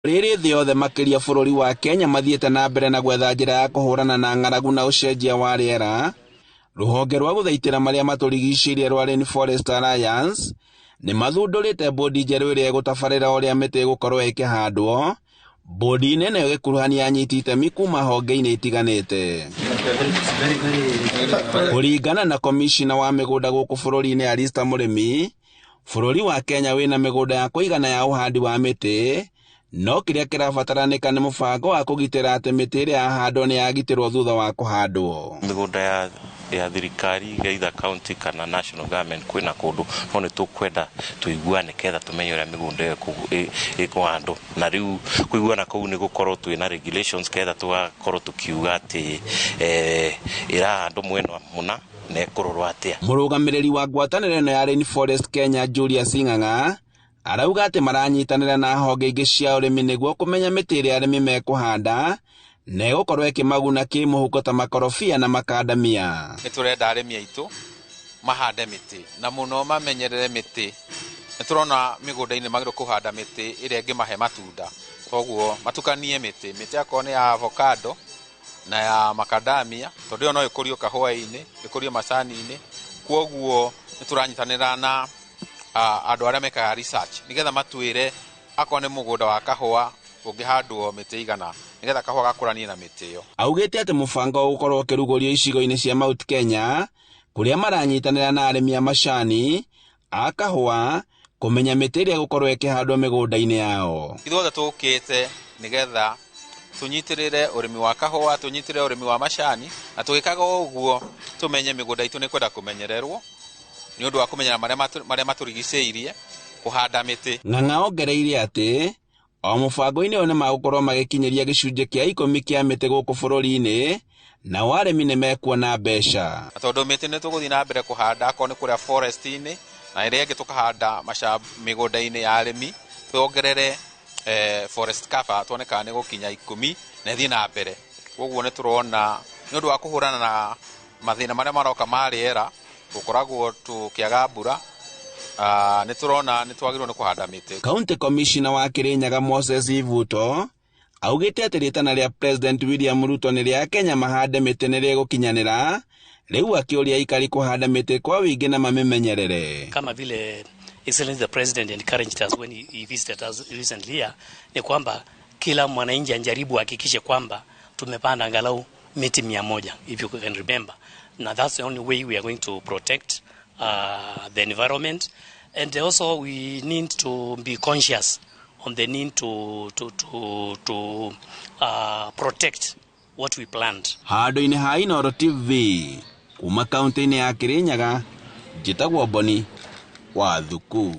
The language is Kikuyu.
Rĩrĩ thĩ yothe makĩria bũrũri wa Kenya mathiĩte na mbere na gwetha njĩra ya kũhũrana na ng'aragu na ũcenjia wa rĩera, rũhonge rwa gũthaitĩra marĩa matũrigicĩirie rwa Rainforest Alliance nĩ mathundũrĩte bũndi njerũ ĩrĩa ĩgũtabarĩra ũrĩa mĩtĩ ĩgũkorwo ĩkĩhandwo. Bũndi-inĩ ĩno ĩgĩkuruhania anyiti itemi kuma honge-inĩ itiganĩte. Kũringana na komicina wa mĩgũnda gũkũ bũrũri-inĩ Alistair Mũrĩmi, bũrũri wa Kenya wĩna mĩgũnda ya kũigana ya ũhandi wa mĩtĩ, no kĩrĩa kĩrabataranĩka nĩ mũbango wa kũgitĩra atĩ mĩtĩ ĩrĩa yahandwo nĩ yagitĩrwo thutha wa kũhandwo. Mĩgũnda ya thirikari, either county kana national government, kwĩna kũndũ, no nĩ tũkwenda tũiguane ketha tũmenye ũrĩa mĩgũnda ĩyo ĩkũhandwo. Na rĩu kũiguana kũu nĩ gũkorwo twĩna regulations ketha tũgakorwo tũkiuga atĩ ĩrahandwo mwena mũna na ĩkũrorwo atĩa. Mũrũgamĩrĩri wa ngwatanĩro ĩno ya Rainforest Kenya Julius Ng'ang'a arauga atĩ maranyitanĩra na honge ingĩ cia ũrĩmi nĩguo kũmenya mĩtĩ ĩrĩa arĩmi mekũhanda na ĩgũkorwo ĩkĩmaguna kĩmũhuko ta makorobia na makandamia. Nĩ tũrenda arĩmi aitũ mahande mĩtĩ na mũno mamenyerere mĩtĩ. Nĩ tũrona mĩgũnda-inĩ magĩrĩirwo kũhanda mĩtĩ ĩrĩa ĩngĩmahe matunda, koguo matukanie mĩtĩ, mĩtĩ akorwo nĩ ya avocado na ya macadamia, tondũ ĩyo no ĩkũrio kahũa-inĩ, ĩkũrio macani-inĩ. Koguo nĩ tũranyitanĩra na andũ arĩa mekaga research nĩgetha matwĩre akorwo nĩ mũgũnda wa kahũa ũngĩhandwo mĩtĩ igana nĩgetha kahũa gakũranie na mĩtĩ ĩyo. Augĩte atĩ mũbango ũgũkorwo ũkĩrugũrio icigo-inĩ cia Mount Kenya kũrĩa maranyitanĩra na arĩmi a macani, a kahũa, kũmenya mĩtĩ ĩrĩa ĩgũkorwo ĩkĩhandwo mĩgũnda-inĩ yao. Ithuothe tũkĩte nĩgetha tũnyitĩrĩre ũrĩmi wa kahũa, tũnyitĩrĩre ũrĩmi wa macani, na tũgĩkaga ũguo tũmenye mĩgũnda itũ nĩ kwenda kũmenyererwo nĩ ũndũ wa kũmenyera marĩa matũrigicĩirie, kũhanda mĩtĩ. Ng'ang'a ongereire atĩ o mũbango-inĩ ũyũ nĩ magũkorwo magĩkinyĩria gĩcunjĩ kĩa 10 kĩa mĩtĩ gũkũ bũrũri-inĩ, nao arĩmi nĩ mekuona mbeca. Na tondũ mĩtĩ nĩ tũgũthiĩ na mbere kũhanda akorwo nĩ kũrĩa forest-inĩ, na ĩrĩa ĩngĩ tũkahanda mĩgũnda-inĩ ya arĩmi, tuongerere forest cover tuone kana nĩ gũkinya 10 na ĩthiĩ na mbere. Koguo nĩ tũrona nĩ ũndũ wa kũhũrana na mathĩna marĩa maroka ma rĩera, gũkoragwo tũkĩaga mbura, nĩ tũrona nĩ twagĩrĩirwo nĩ kũhanda mĩtĩ. County Commissioner wa Kirinyaga Moses Ivuto augĩte atĩ rĩtana rĩa President William Ruto nĩ rĩa Kenya mahande mĩtĩ nĩ rĩgũkinyanĩra, rĩu akĩũria aikari kũhanda mĩtĩ kwa ũingĩ na mamĩmenyerere. Kama vile Excellency the President encouraged us when he visited us recently here, ni kwamba kila mwananchi ajaribu ahakikishe kwamba tumepanda angalau miti 100, if you can remember. Now that's the only way we are going to protect the environment. And also we need to be conscious on the need to protect what we plant. Handũ-inĩ ha Inooro TV kuma kaunti-inĩ ya Kirinyaga, njĩtagwo Boni wa Thuku.